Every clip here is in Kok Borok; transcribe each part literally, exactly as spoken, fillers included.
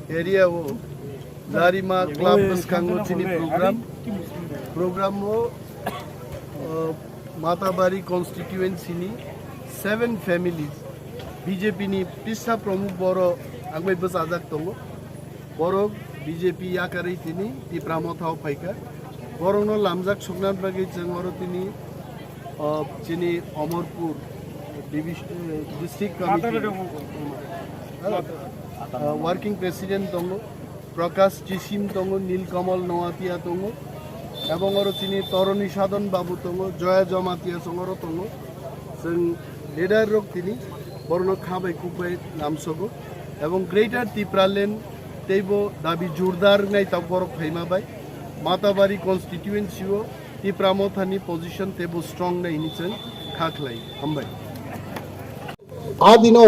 Area o Larima Club bwskango chini program. Program o, uh, Matabari constituency ni seven families B J P ni pisa pramukh borok ang bai bwchajak tongo. Borok B J P yakarwi tini Tipra Motha o phaikha. Borokno lamjak sukna bagwi chwng oro tini, uh, chini Omorpur divis-, uh, district committee, uh, working president tongo, Prakash Chisim tongo, Nilkamal Noatia tongo, ebong oro chini Toroni Sadon Babu tongo, Joya Jamatia songoro tongo. Chwng leader rok tini borokno kha bai kuk bai lamsogo, ebong Greater Tipraland teibo dabi jurdar wngnai tabuk borok phaima bai Matabari constituency o Tipra Motha ni position teibo strong nai hini chwng kha khlai. Hambai. Adino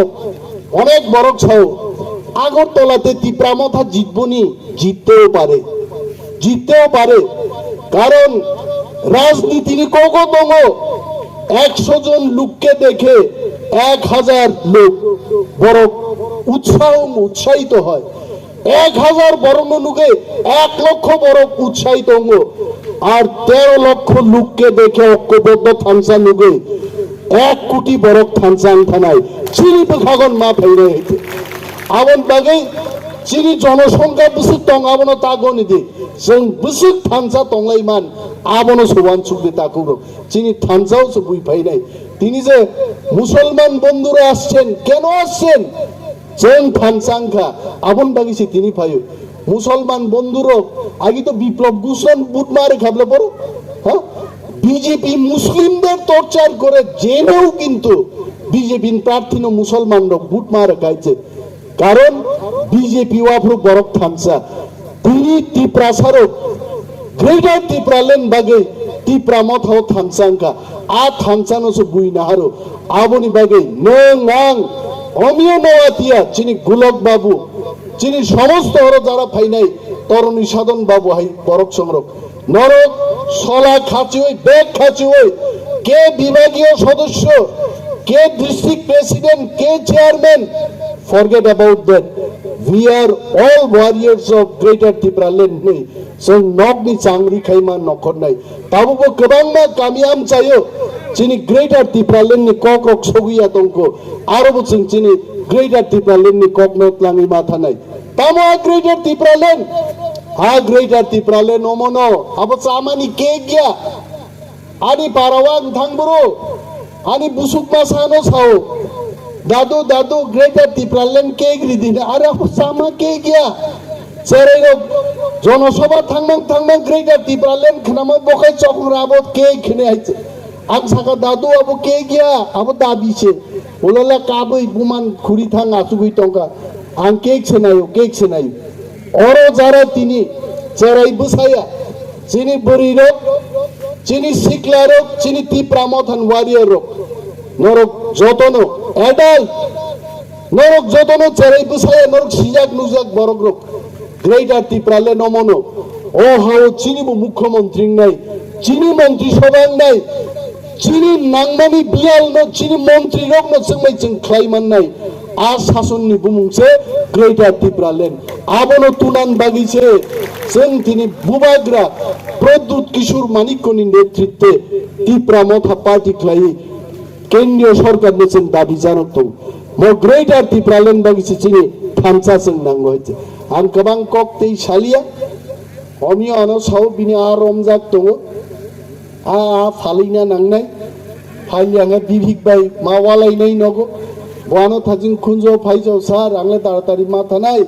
onek borok sao, Agartala te Tipra Motha jitboni, jitteও পারে, jitteও পারে, কারণ রাজনীতির কগো দঙ্গো একশো জন লোককে দেখে এক হাজার লোক বড় উৎসাহ, উৎসাহিত হয়। এক হাজার বড় নুগে এক লক্ষ বড় উৎসাহিত অঙ্গ, আর তেরো লক্ষ লোককে দেখে ঐক্যবদ্ধ থানসা নুগে এক কোটি বড় থানসা আংথানাই চিনি বখাগন মা ফাইনাই হইতে। Abon bagwi chini jonosongkha bwswk tong abono ta goni di. Chwng bwswk thansa tonglai man abono se uansuk di takhuk rok. Chini thansao se bui phainai. Tini je Musolman bondhura আসছেন, কেন আসছেন? Chwng thansa wngkha, aboni bagwi se tini phaio. Musolman bondhurok agi to Biplab Ghosh no vote ma rwkha bwle borok? Ha? BJP মুসলিমদের টর্চার করে জেনেও কিন্তু বিজেপির প্রার্থী নো মুসলমান রক ভোট মারা খাইছে। কারণ বিজেপি ওয়াফরুক বরক থানসা, tini Tiprasa rok Greater Tipraland bagwi Tipra Motha o thansa wngkha, a thansa no se bui naharo, aboni bagwi nwng ang Omiyo Noatia, chini Gulok Babu, chini somosto oro jara phainai Toroni Sadon Babu hai borok songrok. Norok sola khachiwi, bag khachiwi, ke bibhagiyo sodosyo, ke district president, ke chairman, forget about that. We are all warriors of Greater Tipraland hinwi chwng nokni changri khaima nokhornai. Tabukbo kwbangma kami amchaio chini Greater Tipraland ni kokrok sogwi ya tongkho. Arobo chwng chini Greater Tipraland ni kokno twlangwi ma thanai. Tamo a Greater Tipraland? A Greater Tipraland omono abo chamani cake ya. Ani parao ang thangboro, ani busuk masano sao, "Dadu, dadu, Greater Tipraland cake ridina." Are abo chama cake ya. Cherai rok jonosobha thangmang thangmang Greater Tipraland khnama bokhai chokngra abo cake khne hai. Ang saka, "Dadu, abo cake ya, abo dabi se." Ulala kabui buman khuri thang achugui tongkha. Ang cake se naio, cake se naio. Oro jara tini cherai bwsaya, chini bwrwirok, chini siklarok, chini Tipra Mothan warriorrok, norok jotono adult, norok jotono cherai bwsaya, norok sijak nukjak borokrok. Greater Tipraland omono, o hao chini bo mukhyamantri wngnai, chini montri sobha wngnai, chini nangmani biyal no, chini montri rok no chwngbai chwng khlai mannai. A sasonni bumung se Greater Tipraland. Abono tunan bagwi se chwng tini bubagra Pradyut Kishore Manikya ni netritwe Tipra Motha Party khlaiwi kendriyo sorkar no chwng dabi janok tong. Mo Greater Tipraland bagwi se chini thansa chwng nango hai se. Ang kwbang kok tei saliya. Omio ano sao bini a romjak tongo. A, a phalina nangnai. Phaili ang bibhik bai ma walainai nogo. Bo ano thajing khunjo phaijao sir, ang le taratari ma thanai.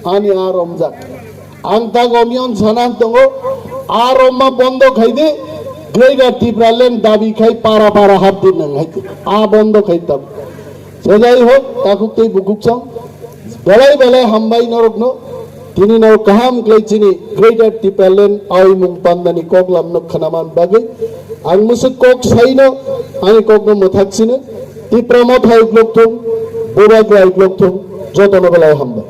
Ani a romjak. Ang tak omio sanan tongo. A romma bondo khaidi. Greater Tipraland dabi khai para para hapdi nang hai. A bondo khai tam. Sejai hok, takhuk tei bukhuk song. Belai belai hambai norokno. Tini norok kaham khlai chini Greater Tipraland awi mung pandani kok lamno khnaman bagwi. Ang mwswk kok saino, ani kokno mwthak sino. Tipra Motha uklok thung, Bubagra uklok thung, jotono belai hambai.